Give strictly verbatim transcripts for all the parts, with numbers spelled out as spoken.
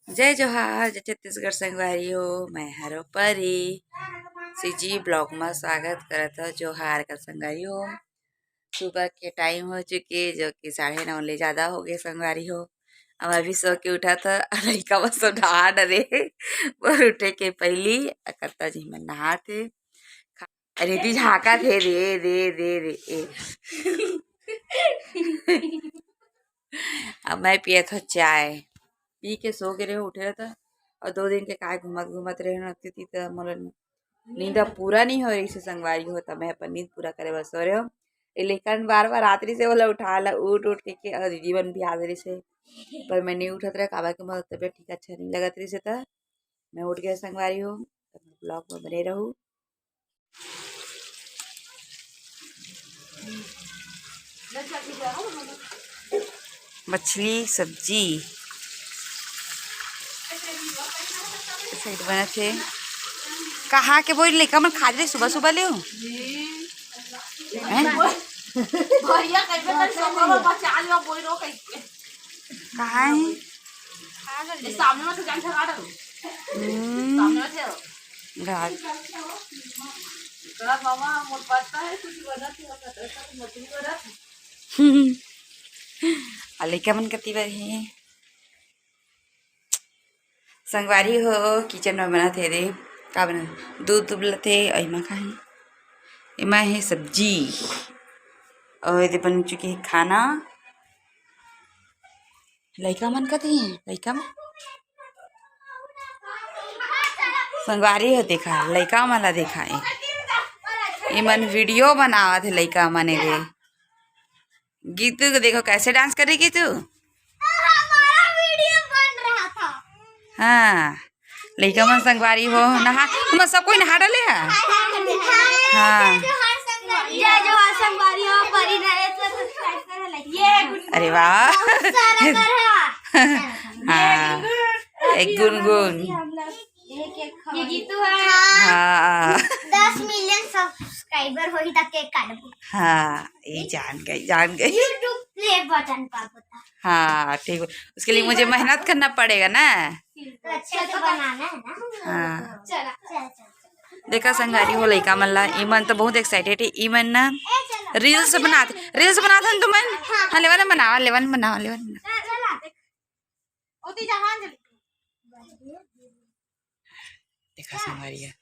जय जोहार, जय छत्तीसगढ़ संगवारी हो, मैं हरो परी। सीजी ब्लॉग में स्वागत करत हो। जोहार का संगवारी हो, सुबह के टाइम हो चुके, जो कि साढ़े नौ ले ज्यादा हो गए संगवारी हो। अब अभी सो के उठा था, लइका बस सब नहा डरे। पर उठे के पहली अकत्ता जी में नहा थे। अरे दी झाका थे रे, रे, रे, रे, ए। अब मैं पियत हो चाय, पी के सो के रहे, उठे रहता। और दो दिन के काय घूमत घूमत रहे ना, अतकी तीत मोला नींद अब पूरा नहीं हो रही से संगवारी हो, तब मैं अपन नींद पूरा करे बर सो रहे हो। ये लेकिन बार बार रात्रि से बोला उठा ला, उठ उठ के, के और दीदी मन भी आ रही से, पर मैं नहीं उठत रहे, काबर के मोर तबियत ठीक अच्छा नहीं लगत रही से, त मैं उठ गए संगवारी हो। तब ब्लॉग में बने रहू। मछली सब्जी सही बनत हे। कहाँ के बोल लेकर मन खा ले सुबह सुबह ले हो? हैं? भैया कइसे कर सको बचा लियो बोल रो कइसे। कहाँ है? ये सामने में तो जान झगड़ा रहो। हम्म। सामने में थे। घाट। कहा, "मामा, मोर पत्ता है, कुछ बना, तू बना, तो ऐसा तो मछली बना।" आ लइका मन कति बर हे? संगवारी हो, किचन में बनत हे रे। का बना? दूध उबलत हे, अउ एमा का हे? एमा हे सब्जी। अउ एदे बन चुके हे खाना। लइका मन कति हे? लइका मन? संगवारी हो, देखा, लइका मन ला देखा, ए, ए मन वीडियो बनावत हे लइका मन, एदे। गीतू को देखो, कैसे डांस करेगी तू? हमारा वीडियो बन रहा था। हाँ, लइका मन संगवारी हो, नहा, हम सब कोई नहा डाले है। हाँ। जय जोहार संगवारी हो, परी नरेश को subscribe करो, like करो। अरे वाह। बहुत सारा कर है। हाँ, एक गुनगुन। हम लोग ये गीतू है। हाँ। दस मिलियन सब्सक्राइबर होही त केक काटबो। हाँ, ये जान गई, जान गई। YouTube प्ले बटन पर बता। हाँ, ठीक है। उसके लिए मुझे मेहनत करना पड़ेगा ना। तो अच्छा तो बनाना है ना। हाँ। चला। चल, चल, चल। देखा संगवारी हो लइका मन ला, ई मन तो बहुत excited हे। ई मन ना reels बनात, reels बनात हन तुमन। हाँ, लेवन बनावा, लेवन बनावा, लेवन बनावा। चला। ओती जहान जल्दी। देखा संगवारी हो।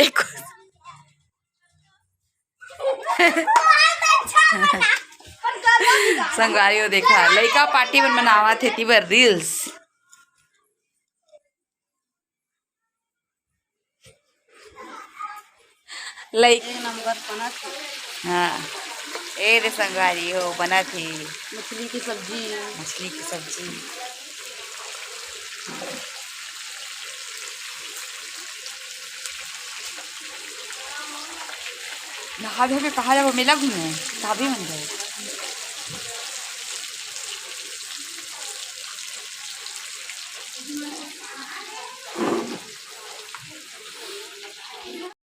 एक संगवारी हो देखा, लइका पार्टी मन मनावत हे, ती बर reels। लाइक एक नंबर बनत हे। हाँ, ए रे संगवारी हो, बनत हे मछली की सब्जी। मछली की सब्जी। नहा धो के कहाँ जाबो? मेला घूमे, चाबी मन गए।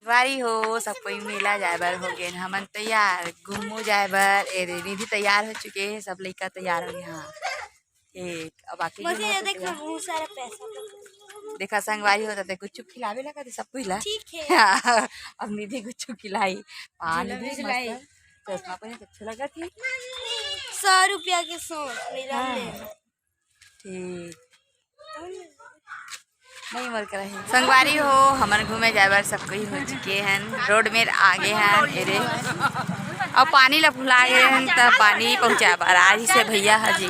संगवारी हो, सब कोई मेला जाए बर हो गेन हमन तैयार, घूमू जाए बर। ए रे, निधि तैयार हो चुके हे, सब लइका तैयार हो गए। हाँ, ठीक, अब बाकी मौसी, ये देख, बहुत सारा पैसा। देखा संगवारी हो, त गुपचुप खिलावे लगा दे सब कोई ला। ठीक है। अब निधि गुपचुप खिलाई, पानी भी खिलाई। चश्मा पहने तो अच्छा लगा थी। सौ रुपया के सोच मेरा। हाँ। ठीक। नहीं मर कर रहे। संगवारी हो, हमन घूमे जाए बर सब कोई हो चुके हैं, रोड में आ गए हैं। एरे, अब पानी ला भुला गए हैं, तब पानी पहुँचा बर आज से भैया हाजी।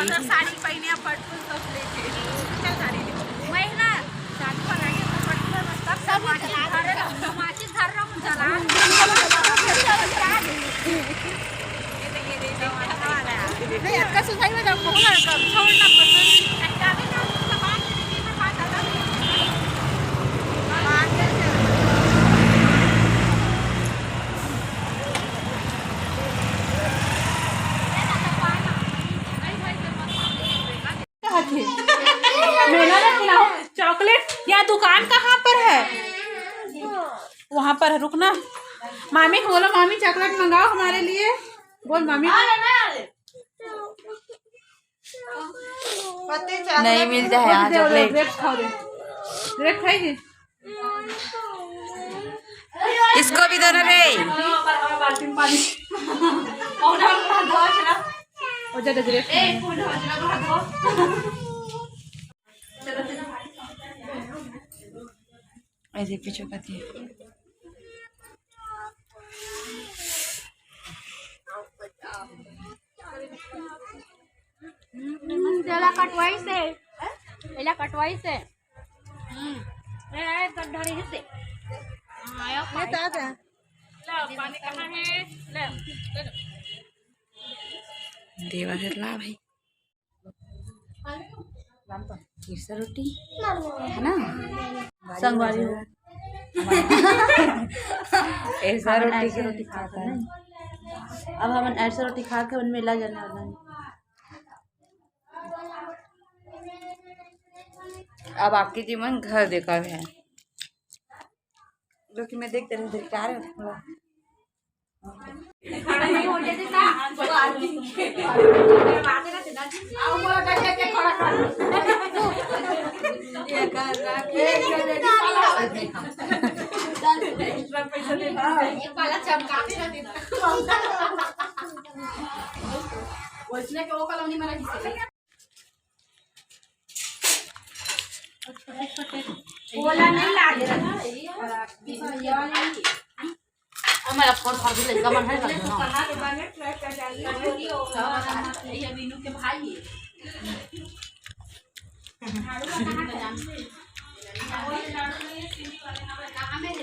चॉकलेट, या दुकान कहाँ पर है? यहाँ पर रुकना। मामी को बोलो, मामी चॉकलेट मंगाओ हमारे लिए। बोल मामी। नहीं मिलता है यहाँ चॉकलेट। ग्रेप खाओ रे। ग्रेप खाएगी? इसको भी दो ना रे। ओ ज्यादा ग्रेप खाएगी। ऐसे पीछे करती है। हम्म, तेला कटवाई से, तेला कटवाई से। हम्म, ए, ए, तो ढरी से। हाँ, आयो, ले, पानी। ले, पानी कहाँ है? ले, ले लो। देवा घर ला भाई। ईरसा रोटी है ना, संगवारी हो। ईरसा रोटी के रोटी खात है। अब हमन ईरसा रोटी खा के हमन मेला जाने वाला है। अब आके जी मन घर देखा है, जो कि मैं देखते रहे, देखते आ रहे हैं। बोला नहीं लागे। हमारा फोन खा के लड़का मन है। ये मीनू के भाई है।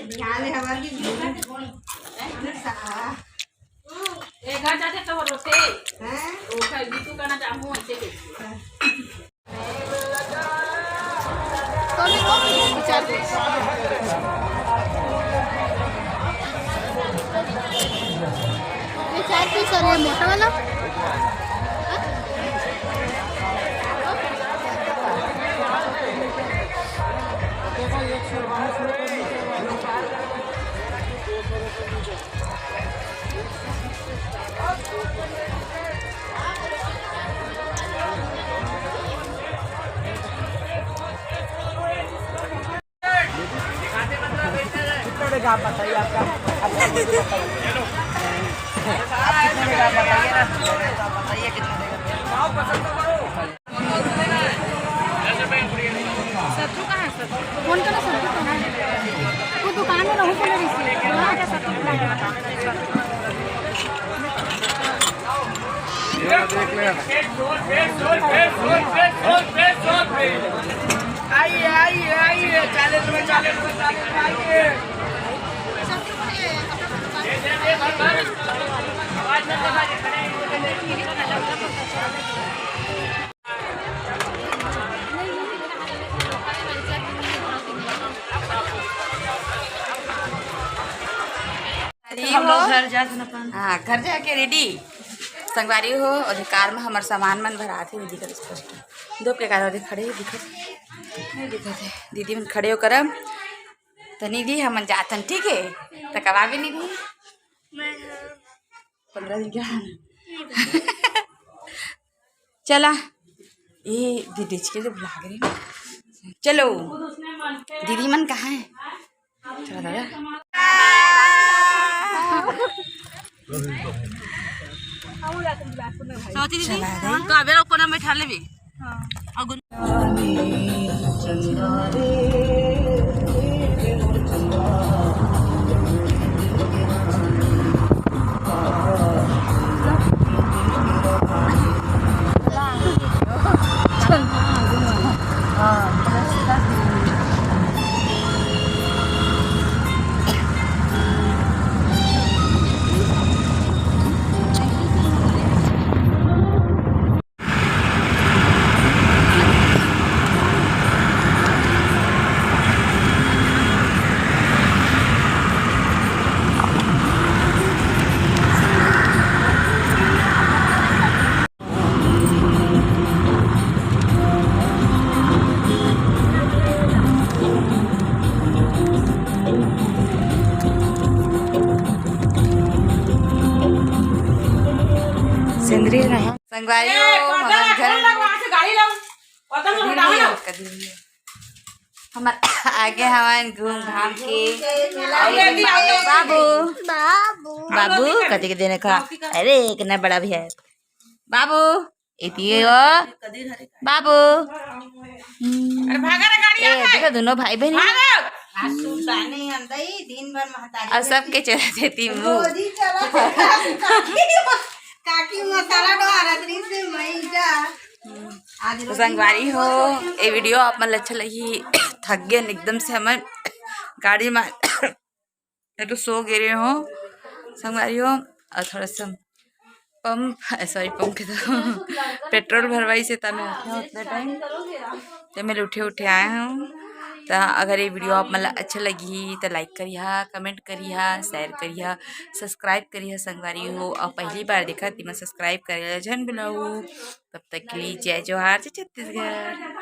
ध्यान है हमारे भी। एक घर जाते तो रोते। हैं? वो कह, "जीतू का ना जामू ऐसे कैसे?" ये चार पीस और ये मोटा वाला। कितना देगा आप बताइए, आपका, आपका मुझे बताइए। आप कितने देगा आप बताइए ना, बताइए कितना देगा। सत्तू कहाँ है? सत्तू कौन करा? सत्तू कहाँ है? वो दुकान में रहूँ बोले रही थी। वहाँ का सत्तू कहाँ है? ये देख ले। आइए, आइए, आइए, चालीस में, चालीस में, चालीस में आइए। अरे हम लोग हो। घर जात न अपन। हाँ, घर जाके रेडी। संगवारी हो, और कार में हमर सामान मन भरात हे, दीदी कर स्पष्ट। धूप के कारण ओदे खड़े हे, दिखत, नहीं दिखत हे। दीदी मन खड़े हो करम। त निधि, हमन जाथन, ठीक हे? त कब आबे निधि? पंद्रह दिन के बाद। चला, ए दीदी के लिए बुला के रही। चलो, दीदी मन कहाँ है? चला दादा। सौती दीदी, चला रे। तो अबे लोग को ना बैठा लेबे। हाँ। और गुन- सिंदरी रहा। संगवारी हो, हमन घर कदी भी हो, कदी भी हो। हमर आगे हवन घूम घाम के। अउ ये बाबू, बाबू, बाबू, कति के देने का? अरे, इतना बड़ा भी है बाबू। एती हो बाबू। हम्म। अरे भागा रे, गाड़ी ए, आ गई। देखो, दोनों भाई बहन। भागो। आज सुनता नहीं अंदई, दिन भर महतारी अउ सबके चलत हे ती मुंह। रोजी चलत हे, काकी, काकी मसाला डोहारत रही से मई जा। आज तो रोजी संगवारी हो, ये वीडियो आप मन ल अच्छा लगही। थक गए एकदम से हमन गाड़ी में। मैं तो सो गे रहे हो संगवारी हो। अउ थोड़ा सा पंप, सॉरी, पंप के तो पेट्रोल भरवाई से तब मैं उठे उतने टाइम, तो मैं उठे उठे आए हूँ। तो अगर ये वीडियो आप मन ल अच्छा लगही तो लाइक करिहा, कमेंट करिहा, शेयर करिहा, सब्सक्राइब करिहा संगवारी हो। अउ पहली बार देखा ती मैं, सब्सक्राइब करे ला झन भुलाहू। तब तक के लिए जय जोहार, जय छत्तीसगढ़।